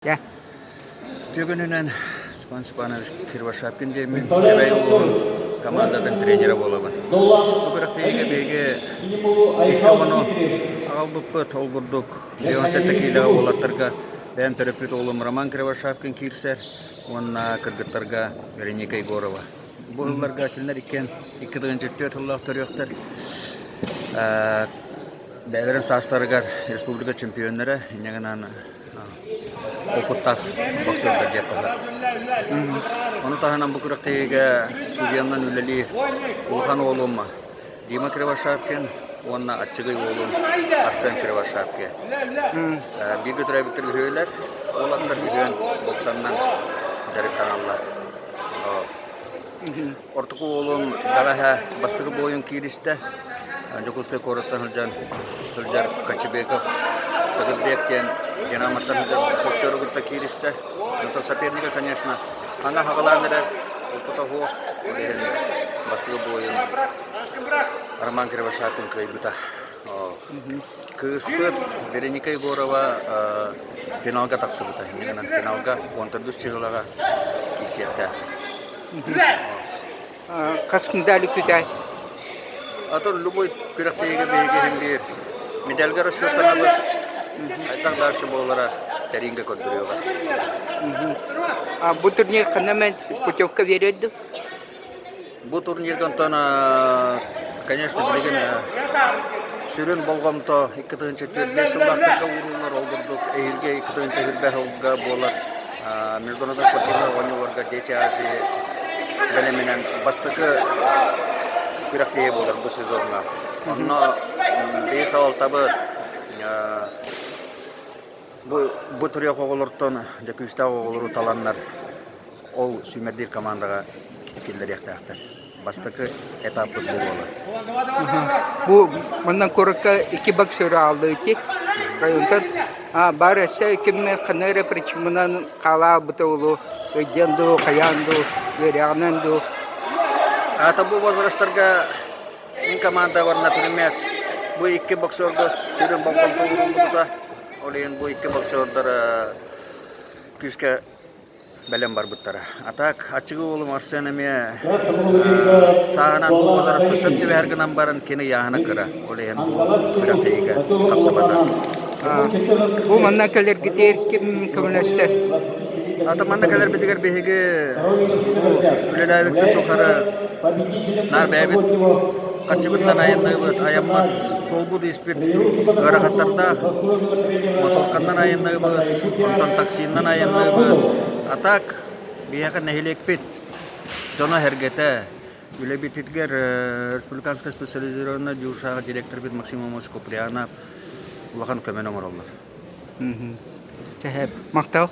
Түгэнинэн Степан Степанович Кривошапкин диэммин Кэбээйи улууһун командатын тренерэ буолабын. Бу күрэхтэһиигэ биһиги икки оҕону аҕалбыппыт. Ол курдук Леон Сэртэкиилэҕэ уолаттарга бэйэм төрөппүт уолум Роман Кривошапкин киирсэр уонна кыргыттарга Вероника Егорова. Бу сылларга кинилэр иккиэн 2 тыһыынча сыллаах төрүөхтэр. Бэйэлэрин саастарыгар республика чемпионнара, инньэ гынан опыттаах боксердар диэххэ сөп. Ону таһынан бу күрэхтэһиигэ судьуйанан үлэлиир улахан уолум Дима Кривошапкин уонна аччыгый уолум Арсен Кривошапкин. Бииргэ төрөөбүттэр үһүөлэр, уолаттар үһүөн боксаннан дьарыктаналлар. Ортоку уолум бэҕэһээ бастакы буойун кииристэ. Дьокуускай куораттан сылдьан сылдьар Кочебеков Сагырбек диэн Динамоттан сылдьар боксеру кытта кииристэ. Онтон соперника, конечно, аҥа хаҕалаан эрэр, опыта суох. Ол иһин бастакы буойун Роман Кривошапин кыайбыта. Кыыспыт Вероника Егорова финалга тахсыбыта. Иннинэн финалга 14 чыһылаҕа киирсиэхтээх. Хас медали күтэй? Атын любой күрэхтэһиигэ биһиги иһин биир медальга расчеттанабыт. Хайдах дальше буолара тэриингэ көрдөрүөҕэ. Бу турнир ханна мен путевка биэрэр дуу? Бу турнирга онтон, конечно, билигин сүрүн болҕомто 2004 сыллаахтарга ууруллар, ол курдук эһиилги 2025 сылга буолар международный спортивнай оонньууларга Дети Азии бэлэминэн бастакы күрэхтэһии буолар бу сезоҥҥа. Онно биһи салалтабыт Бу, бу төрүөх оҕолортон дьэ күүстээх оҕолору таланнар ол сүүмэрдиир командаҕа киллэриэхтээхтэр. Бастакы этаппыт бу буолар. Бу манна куоракка икки боксер ааллыы ити. Районтан баар өссө кимме ханна эрэ причинанан хаалаабыта улуу өйдөн дуу, хайаан дуу, үөрэҕинэн дуу. Аата бу возрастарга Мин командабар, например, бу икки боксерга сүрүн болҕомто ууруллубута. Ол иһин бу икки боксердар күүскэ бэлэм барбыттара. А так, аччыгы уолум Арсен эмиэ сааһынан бу возрастка сөп түбэһэр гынан баран кини ыйааһына кыра. Ол иһин бу күрэхтэһиигэ хапсыбата. Бу манна кэлэргитигэр ким көмөлөстө? Ата манна кэлэрбитигэр биһиги үлэлээбиппит тухары наар бэйэбит харчыбытынан айанныыбыт, айаммыт, суолбут испит ыарахаттардаах, моторканнан айанныыбыт, онтон таксиннан айанныыбыт. А так биһиэхэ нэһилиэкпит дьоно-сэргэтэ Үлэбитигэр республиканскай специализированнай дьуушаҕа директорбыт Максим Омович Куприянов улахан көмөнү оҥороллор. Чэһэ, махтал.